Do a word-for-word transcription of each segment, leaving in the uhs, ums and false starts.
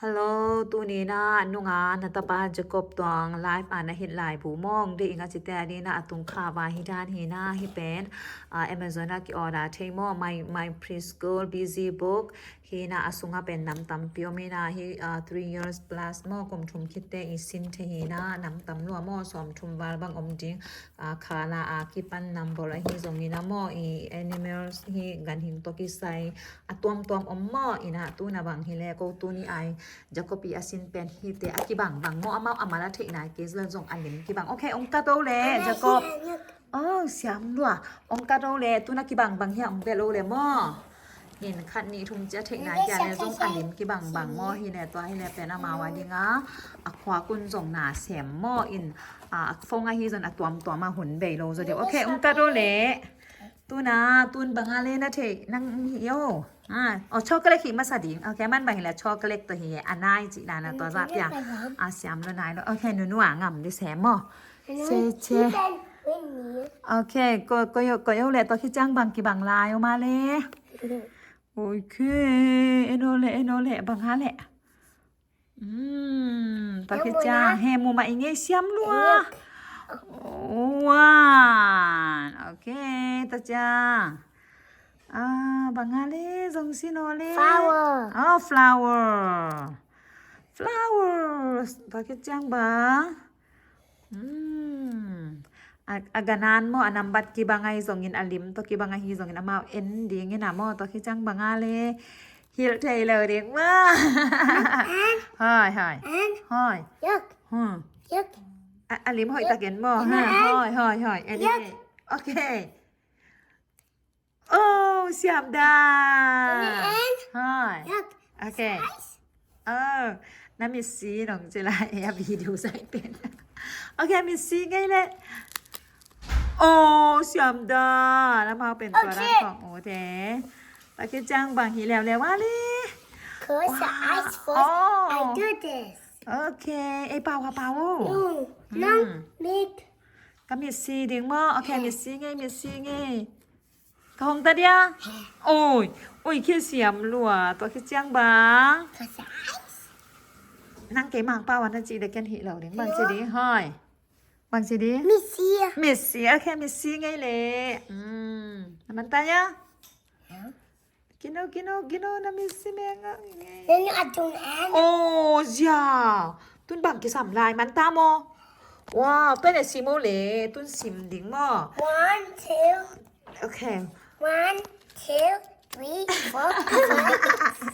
Hello, tuni na nunga na tapa Jacob tuang live a na hih lai bu mong de inga cite a ni na a tung kha va hi dan hi na hi pen, ah, Amazon a ki order thei maw, my, my preschool busy book hi na a sunga pen nam tampi om hi na hi, ah, three years plus maw, kum thum khit te i sin thei hi na nam tam lua maw, sawm thum val bang om ding. A, khala a kipan number ahi zongin a maw, i animals hi ganhing tawh kisai a tuamtuam om maw, ina tuna bang hi le ko tuni ai Jacob i a sin pen hi te a kibangbang maw, amau a mal a theih nai kei zong a lim kibang. Ok, ong kat o le Jacob. Oh, siam lua. Ong kat o le tuna kibangbang hi a ong bel o le maw. Hin khat nih thum cia theih nai kia le zong a lim kibangbang maw hi le tua hi le pen amau a dinga a khua kun zong na sem maw in, a, a phone ahi zon a tuamtuam a hun bei lo zo deuh. Ok, ong kat o le. Tuna tun banga le na theih nang hi o. A, o chocolate hi masa ding. Ok, man bang hi le chocolate to hi a nai ci na na tua za pia. A siam lo nai lo. Ok, nunu a ngam di sem maw. Se che. Ok, ko, ko yo, ko yo le tua khi ciang bang kibang lai o ma le. Ok, eno le, eno le, bang ha le. Hmm, tua khi ciang he mu ma i ngei siam lua. One. Ok, tua ciang. Ah, bang ha le, zong sin o le. Flower. Oh, flower. Flowers. Tua khi ciang bang. Hmm. A, a ganan maw, a nambat kibang ahi zongin, a lim tawh kibang ahi zongin, amau en dingin a maw, tua khi ciang banga le hilh thei lo ding maw. Hoi, hoi. Hoi. Yuk. Hmm. Yuk. A, a lim hoih takin maw. Hoi, hoi, hoi. En. Ok. Oh, siam dan. Hoi. Ok. Oh, na mitsi nong ci lai a video sai pen. Ok, mitsi ngei le. Oh, siam dan. Amau pen tua dan khong u te. Tua khi ciang bang hi leuleu a le. Close your eyes first. I do this. Ok, ei pau ha pau. Nong mit. Ka mitsi ding maw. Ok, mitsi ngei, mitsi ngei. Ka hong ta dia. Oi, oi, khi siam lua. Tua khi ciang bang. Nang kei mang pau a na ci de ken hi lo ding. Bang ci ding, hoi. Bang ci ding. Mitsi. Mitsi, ok, mitsi ngei le. Hmm. Na man ta ya. Kino, kino, kino na mitsi menga ngei. Then I don't end. Oh, zia. Tun bang kisam lai man ta maw. Wow, pen e sim o le. Tun sim ding maw. One, two. Ok. One, two, three, four, five.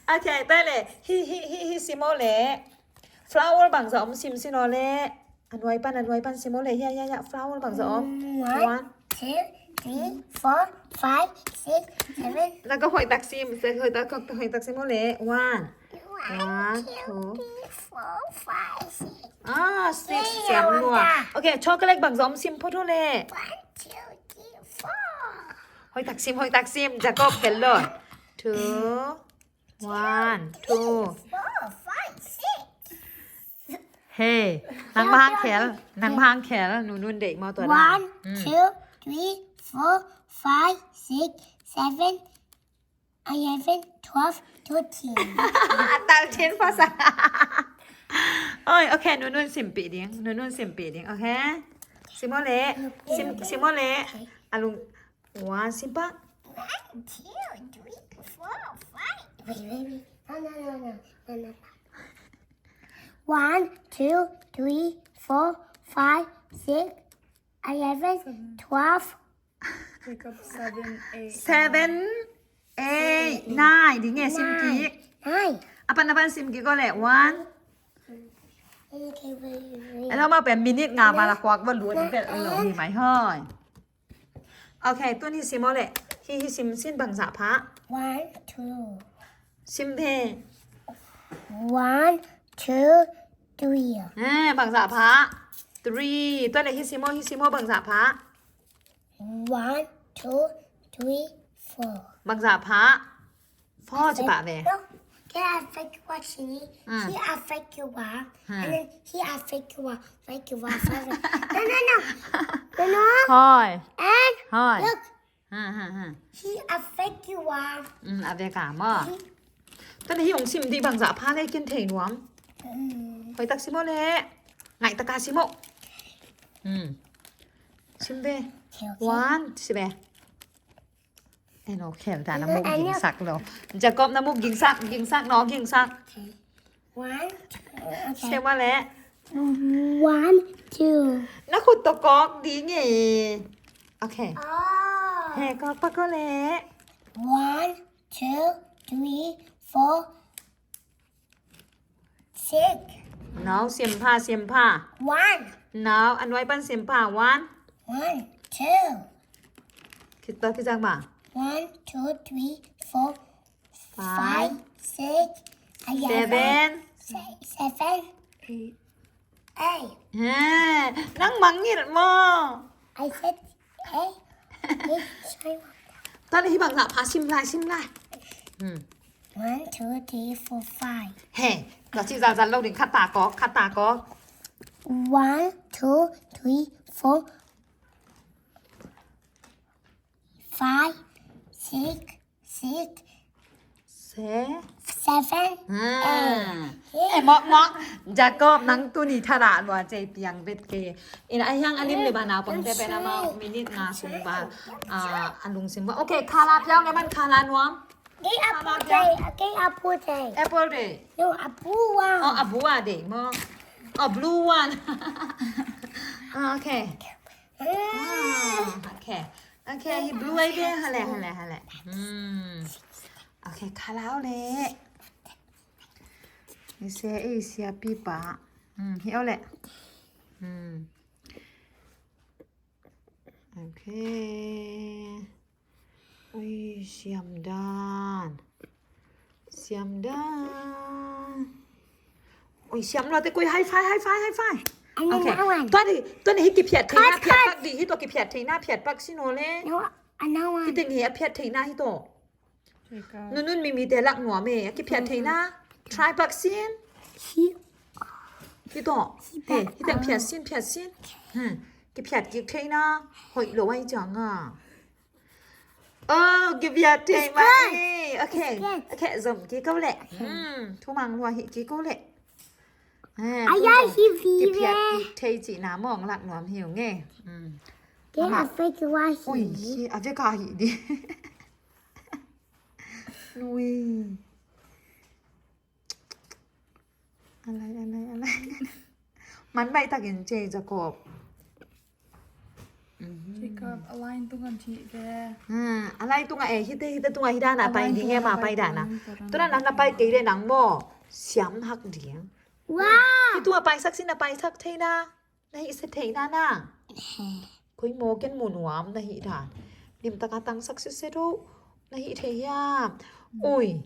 Ok, tua le. Hi, hi, hi, hi, sim o le. Flower bangza om sim sin o le. A nuai pan, a nuai pan sim o le. Hia, hia, hia. Flower bangza om. One, two, three, four, five, six, seven. Tua ka hoih tak sim, hoih tak, hoih tak sim o le. One. One, two, three, four, five, six. Ah, six. Siam lua. Ok, chocolate bangza om sim phot o le. One, two, three, four. Hoih tak sim, hoih tak sim. Jacob, hello. Two. One, two. Four, five, six. Hey, nang bang khel, nang bang khel, nunun dei maw tua dan. One, two, three, four, five, six, seven, eleven, twelve, thirteen. Thirteen pasa. Oi, ok, nunun simpih ding, nunun simpih ding, ok? Sim o le, sim, sim o le. A lung, one, sim pah. One, two, three, four, five. Wait, wait, wait. No, no, no, no, no, no, no. One, two, three, four, five, six, eleven, twelve. Jacob, seven, eight. Seven, eight, nine. Ding e, sim kik. Nine. A pan, a pan sim kik o le. One. Okay, wait, wait. Elo ma pen minute nga ba la kuak ba luat pen elo ni mai hoi. Ok, tun hi sim o le. Hi hi sim sin bangzah pha. One, two. Sim phe. One, two, three. Eh, bangzah pha. Three. Tua le hi sim o, hi sim o bangzah pha. One, two, three, four. Bangzah pha. Four ci pah ve. Look, here I fake you one, Shinny. Mm. Here I fake you one. Mm. And then here I fake you one. Fake you one, fake you one. No, no, no. No, no. Hoi. And hoi. Look. Ha, ha, ha. Here I fake you one. Mm, a ve ka maw. Here. Tana hi hong sim dih bangzah pha le ken thei nuam. Hoih tak sim aw le. Ngaih taka sim aw. Sim ve. One, sim ve. Eno khel ta na muk gingsak lo. Jacob na muk gingsak, gingsak no, gingsak. One, two, okay. Sim aw le. One, two. Na khut tawh kawk ding e. Okay. He, kawk pak aw le. One, two, three, four, six. No, siam pha, siam pha. One. No, a nuai pan siam pha. One. One, two. Khit pa khit zang ma. One, two, three, four, five, six, eleven, seven, eight. Eight. Nang mangngilh maw? I said eight. Tana hi bangzah pha sim lai, sim lai. One, two, three, four, five. He, tua ci zazan lo ding, khat ta kawk, khat ta kawk. One, two, three, four, five, six, six, seven, eight. Eh, mawk, mawk. Jacob, nang tuni thadah lua cei piang vet ke. Ina a hiang a lim le ba naupangte pen amau minit nga sung ba a lungsim ba. Okay, khala piang le man khala nuam. Kei a pu te, kei a pu te. Apple te. No, a pu one. Oh, a pu a te mo. Oh, blue one. Ah, okay. Ah, okay. Okay, hi blue ai be, hale, hale, hale. Hmm. Okay, khala aw le. Hi se, eh, sia pi pa. Hmm, hi aw le. Hmm. Okay. Ui, siam dan. Siam dan. Ui, siam lo te koi, high five, high five, high five. Okay. Tua ni, tua ni hi kiphiat theina, phiat pak di, hi tua kiphiat theina, phiat pak sino le. No, another one. Hi te ni a phiat theina hi tua. Nunun mimi te lak nuam e, a kiphiat theina. Try pak sin. Hi tua. Hi te phiat sin, phiat sin. Hmm. Kiphiat kik theina. Hoih lo ai ciang a. Oh, kiphiat thei mah e. Okay. Okay, zom kik ko le. Hmm, thumang lua hi kik ko le. Ai, ai, hi vi ve. Kiphiat kik thei cihna mawng lak nuam hi ung e. Hmm. Ke a fek wa hi. Ui, hi a vek a hi di. Nui. Alai, alai, alai. Man baih takin cei Jacob. Jacob, a line tunga thih ve. Hmm, a line tunga e, hite, hite tunga hi dana pai ding e, ma pai dana. Tuna nang na pai kei le nang maw. Siam hak ding. Wow. Hi tunga paisak sin na paisak thei na. Na hih se thei na na. Koi maw ken mu nuam na hih dan. Lim taka tangsak sese do. Na hih thei hiam. Ui.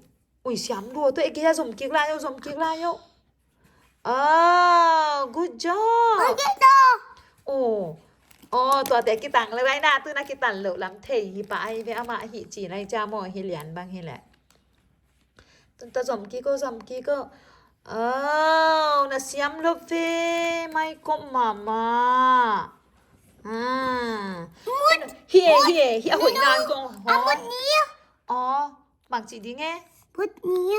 Ui, siam lua tua e, kei a zom kik lai o, zom kik lai o. Oh, good job. Ui, good job. Oh. Oh, tuate kitang le vai na, tu na kitan lo lam thei hi pa ai ve ama hi ci nai ca maw hi lian bang hi le. Tun ta zom kik o, zom kik o. Oh, na siam lo ve, mai kop mama. Ah. Hi e, hi e, hi a hoih nan kong ho. Amut ni. Oh. Bang ci ding e? Put ni.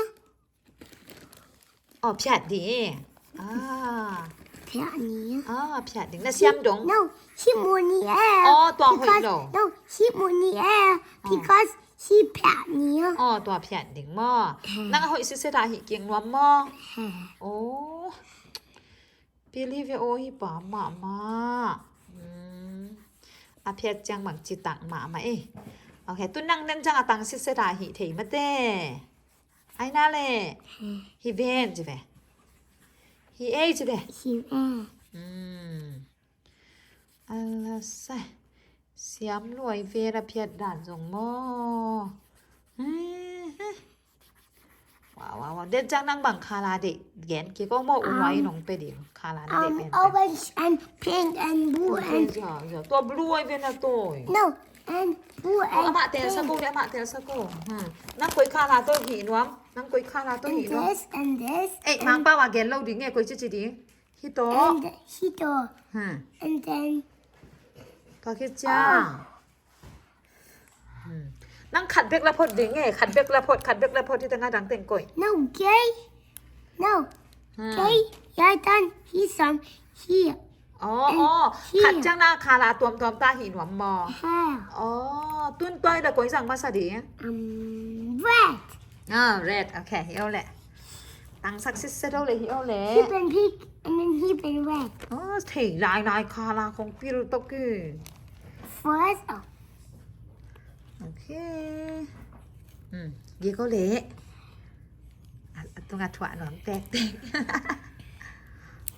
Oh, phiat ding. Ah. Phiat ni. Ah, phiat ding. Na siam dong. No, si mu ni e. Oh, tua hoih lo. No, si mu ni e. Because si phiat ni. Oh, tua phiat ding maw. Nang a hoih sise ta hi kiang nuam maw. Oh. Pili ve aw hi pa mahmah. Hmm. A phiat ciang bang citak mahmah e. Ok, tu nang den ciang a tang sitset a hih thei mate. Ai na le. Hi ven ci ve. Hi ei ci ve. Hi ei. Hmm. Ala sai. Siam luai vel a phiat dan zong maw. Wow, wow, wow. Den ciang nang bang kala deih gen kik o maw, u mai nong pe ding kala na deih pen. Orange and pink and blue and. Tua blue ai ven a toi. No, and blue and pink. Amah tel sa ko, amah tel sa ko. Nang koi kala toi hi nuam. Nang koi kala toi hi nuam. And this and this. Eh, mang pau a gen lo ding e, koi cici ding. Hito. And hito. Hmm. And then. Tua khit ciang. Hmm. Nang khat bek la phot ding e, khat bek la phot, khat bek la phot, hih tengah dang teng koih. No, Jay. No. Hmm. Jay, your turn. He's on here. Aw, and aw, here. Khat ciang na khala tuamtuam ta hih nuam maw? Ha. Aw, tun tua hi la koi zang masa ding? Um, red. Ah, red. Okay, hih aw leh. Tangsak sitset aw leh, hih aw leh. Hih pen pink, and then hih pen red. Aw, thei lailai khala kong pil tok hi. First, oh. Okay. Hmm, gik aw leh. A, a tungah thuah nuam tektek.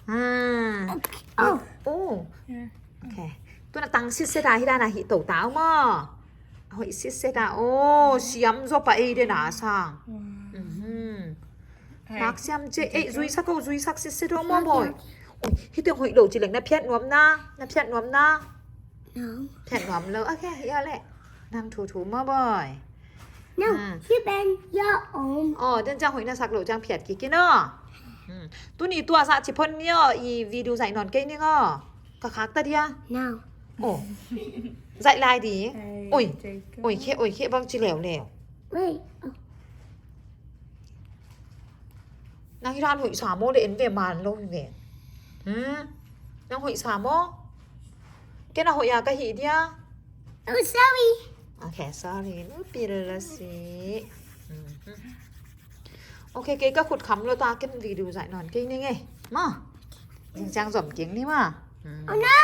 Ah. Okay. Oh. Oh. Yeah. Okay. Tun a tang sitset a, hih dan a hih to ta uh maw. A hoih sitset a. Oh, siam zaw pah ei den a sang. Wow. Mhm. Hai. Nak siam ci ei, zuisak aw, zuisak sitset aw maw, Boy. Okay, okay. Oi, hih teng hoih lo ci leng na phiat nuam na, na phiat nuam na. No. Phiat nuam lo. Okay, hih aw leh. Nang thuthu maw, Boy. No, hmm. Hih pen your own. Aw, den ciang hoih na sak loh ciang phiat kik in aw. Hmm. Tuni tua zah ci phot ni aw, i video zaih nawn kei ning aw. Ka khak ta dia. No. Aw. Zaih lai ding. Hey, oi. Jacob. Oi khe, oi khe bang ci leuleu. Wait. Oh. Nang hih dan hoih sa maw leh en ve man lo hi ve. Hmm? Nang hoih sa maw? Ken a hoih a ka hih dia. Oh, sorry. Okay, sorry. No pil la si. Mhm. Okay, kei ka khut kham lo ta, ken video zaih nawn kei ning e. Maw. Zing ciang zom kik ni maw. Hmm. Oh no.